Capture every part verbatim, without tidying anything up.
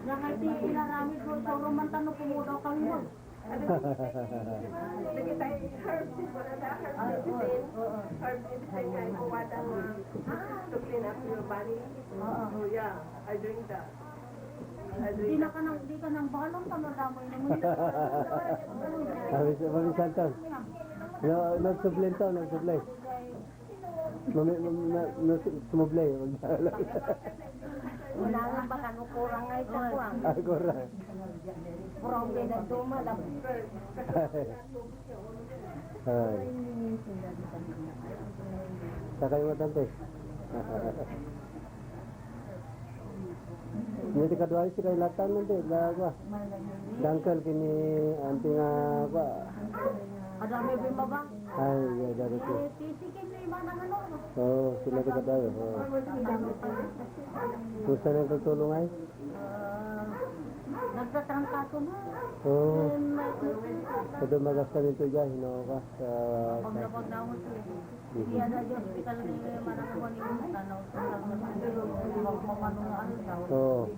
Nakay ti inaramid mo, isuro man tano pumudaw kami mo. Nakita yung herbs, wala na herbs medicine. Herbs medicine nga ikuha na to clean up your body. Oh, yeah, I drink that. I drink that. Di na ka nang, di ka nang balong ka, madamo yun naman. Mami, Mami Santos. No, no, sublento, no, sublento. Mami-, mam-, ma-, no, su-, sumublay. Wala nga ba, ano, kurang nga ito, kuwan. Ah, kurang. Kurang nga ito, malam. Ay. Sakay mo, tante. Nia ti kadua, sika ilatan, tante. Lagwa. Dangkel kini, anti nga, kwa. Kadua may bimaba? Ay, yeah, daro ko. Eh, pisikin ni manang ano? Oo, sila ti kadua, oo. Kumusta na ang tulong ay? Ah, nagtatrangkaso na. Oo. Then, may Ito magasta nito dyan, hino ka? Sa, pag napagnaon siya. Mhm. Iya na dyan, hospital ni manang ano ni Musa, na hospital na magpapanungaan daw. Oo.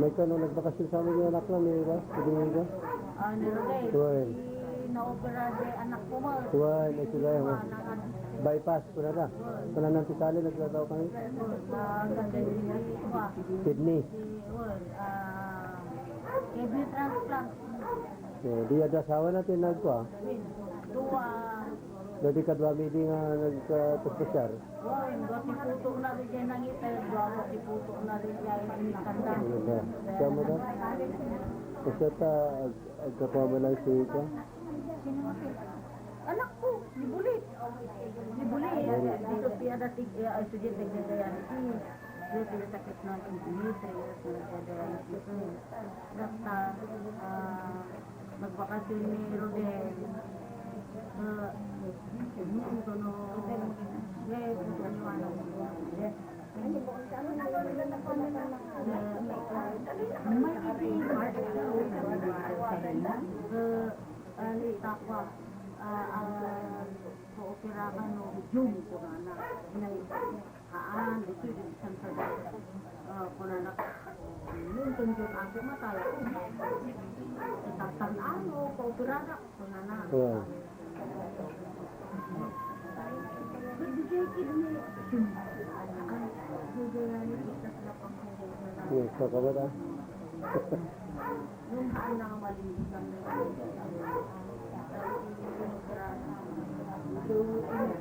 May kano nagbakasyon sa amin yung anak na, may iba? Pwede mo iba? Ah, ni Rodel. Tuwan. Si naopera di anak ko mo. Tuwan, ay sila, ha? Bypass, wala na. Wala nang pisali, nagtataw kami. Sa, sa kidney ko, ah. Kidney. Si, well, ah, kidney transplant. Eh, di ada asawa na tinag ko, ah. Dua. Dati kadwa mi di nga nagkatuspasiar. Well, dua ti puto na rin dyan nangita, dua ti puto na rin dyan nangita. Ano ba? Siya mo ba? Kasi ta, ag-, agkakuha mo lang si ito. Anak ko, ni Bulit. Ni Bulit. Dito siya dati, eh, ay, sige, tignan ko yan. Si, dito yung sakit na, ni Bulit, eh, nagdadala ng sito. Basta, ah, nagbakasyon ni Rodel. Ah, ano ko, no? Eh, puto ni Manong. May iti March, ah, ah, takwa, ah, ah, ko operahan no June, kunana. Haan, dito, dito, San Fernando. Ah, kunana, nung tunjong ako matay, itatan ano, ko operahan. Wow. Yes, so, kabata.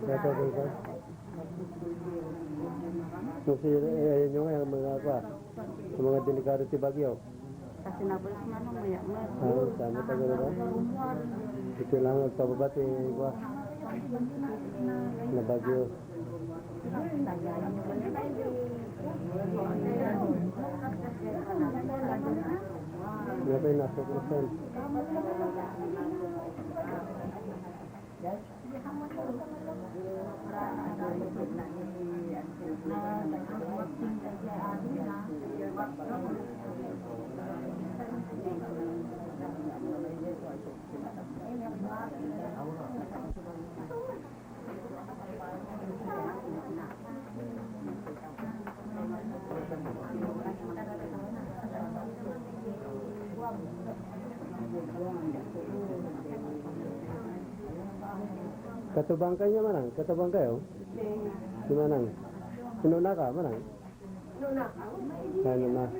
Ito, ito. Kasi, eh, ayun yung, yung mga, kwa, yung mga delikado ti bagyo. Kasi nabayas man ang maya, maya. Ah, sama tayo na ba? Ito lang, nagpababa ti, kwa, na bagyo. Ano pa yung nasa percent? Katubang kayo, manang? Katubang kayo? Si manang. Sino na ka, manang? Ano na?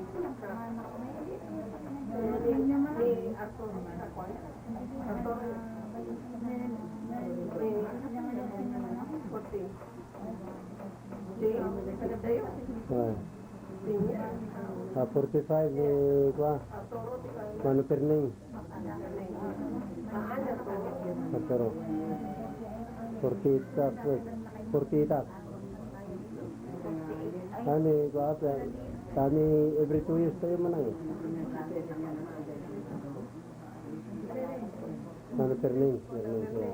Ah. Ah, forty-five ni, kwa, Mano Perning. Arturo. Forty-eight ka, eh. Forty-eight ka. Ani, kwa, kami every two years tayo manang, eh. Mano Perning, Perning, kwa.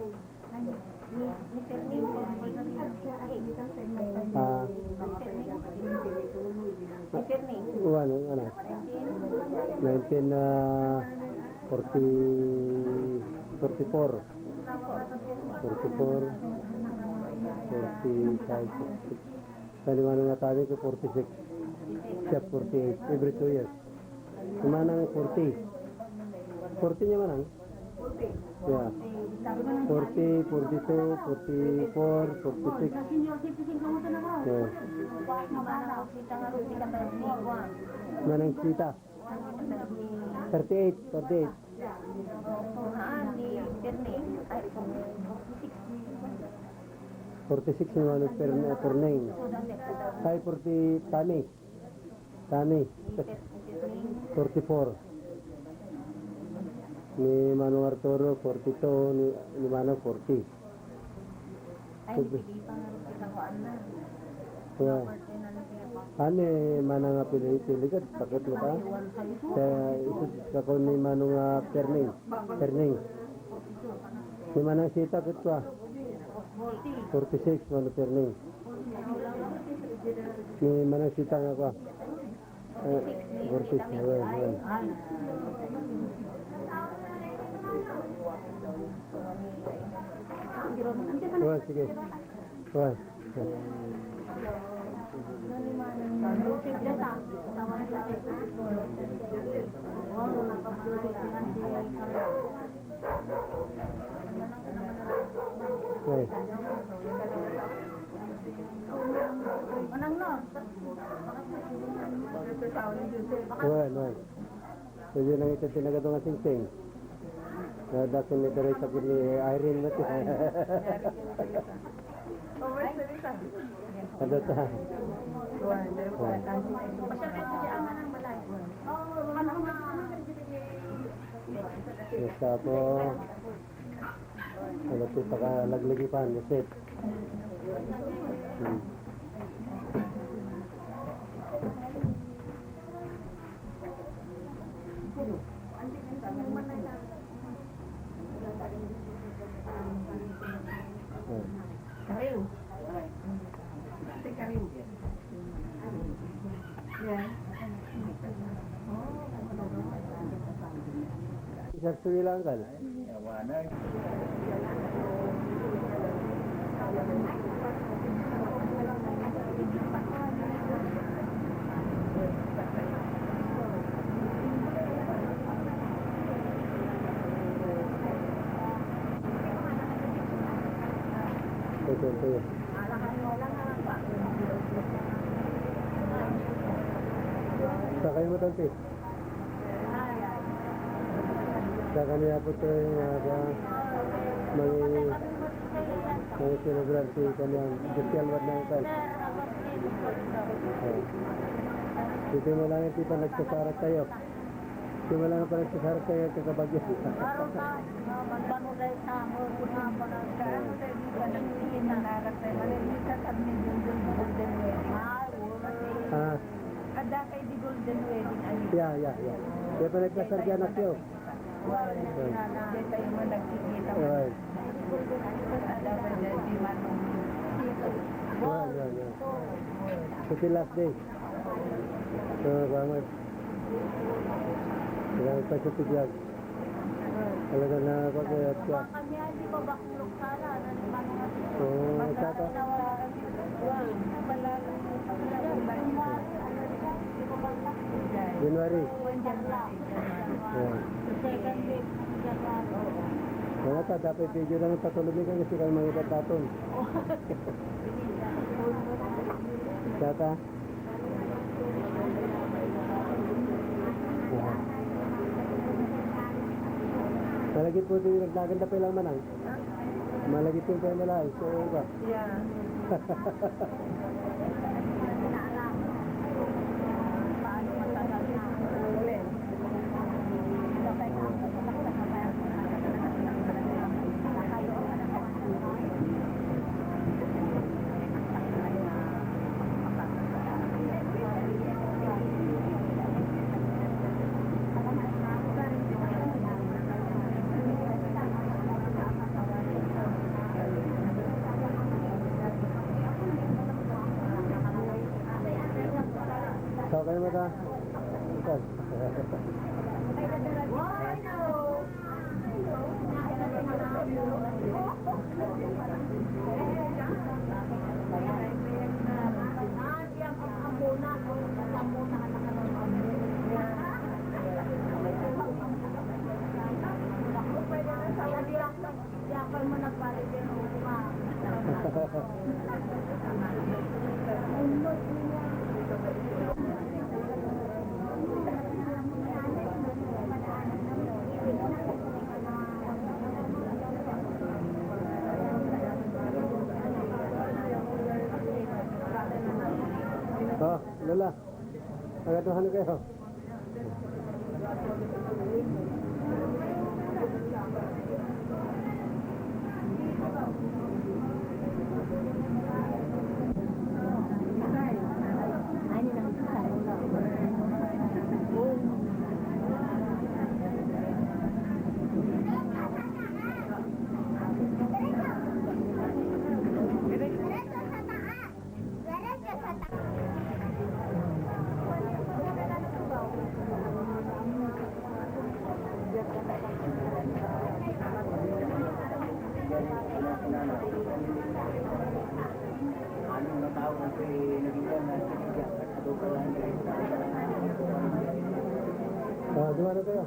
Ah. Ano, ano? Nineteen, ah, forty, forty-four. Forty-four. forty-five, forty-six. Sa ni Manong Atani ko forty-six. Siya forty-eight. Every two years. Manang forty. Forty niya, Manang? Yeah. Forty, forty-two, forty-four, forty-six. Yeah. Manang Sita. Thirty-eight, thirty-eight. Forty-six ni Manong Pern-, Perneng. Ay, forty, Tani. Tani. Forty-four. Ni Manong Arturo, forty-two. Ni, ni Manong, forty. Ay, sige, pangarap kita ko, Anna. Yeah. Ane, Manang nga pili-, pili ka, bakit mo ka? Kaya isus ka ko ni Manong nga Perning. Perning. Ni Manang Sita, kut ka? Forty-six, Manong Perning. Ni Manang Sita nga kwa? Eh, forty-six, well, well. Well, sige. Well. Okay. Wen, wen. Pwede lang ito tinagadong nga singsing. Dadasin ni Teresa ni Irene mo ito. Ano ta? Basta po. Ano ti pakalaglagipan, isip. Hmm. Hmm. Karing. Ate Karing. Isarsuwi lang ka na. Ito, ito. Sakay mo, Tante. Sa kaniya po ito yung mga, mga, mga selebrante, kaniya, Christian wad na ito. Oh. Dito mo lang yung tita, nagsasarat tayo. Wala nga pala si Sarah kaya kakabagyan. Klaro ka, no, magbano tayo sa amo, kung ano na, klaro tayo di ba nagkikita? Narap tayo, malamig ka sa Golden Wedding. Ah, oo. Ah. Kada kay di Golden Wedding, ano? Yeah, yeah, yeah. Kaya pala kasal dyan, anak, yun. Wow, na, na, na. Diyan tayo mo nagkikita. Right. Ada ba dyan si Manong Tito? Yeah, yeah, yeah. Sa last day. So, salamat. Salamat pa sa pigyan. Talaga na pag-ayat ka. Baka niya, di ba, bakulog sana, ano, di ba, mga Oo, tata. January. January. Yeah. Second week ng January. Mga ta, dapat video lang patulog ka kasi kayo mga iba't daton. Tata? Malagip po ito yung naglagan na pala manang. Malagip po yung pala, so, ba? Yeah. Paano matagal na? Ulit. So, kayo mata? Ito. Oh, Lola. Tagaduhan kayo. Ah, duha na kayo.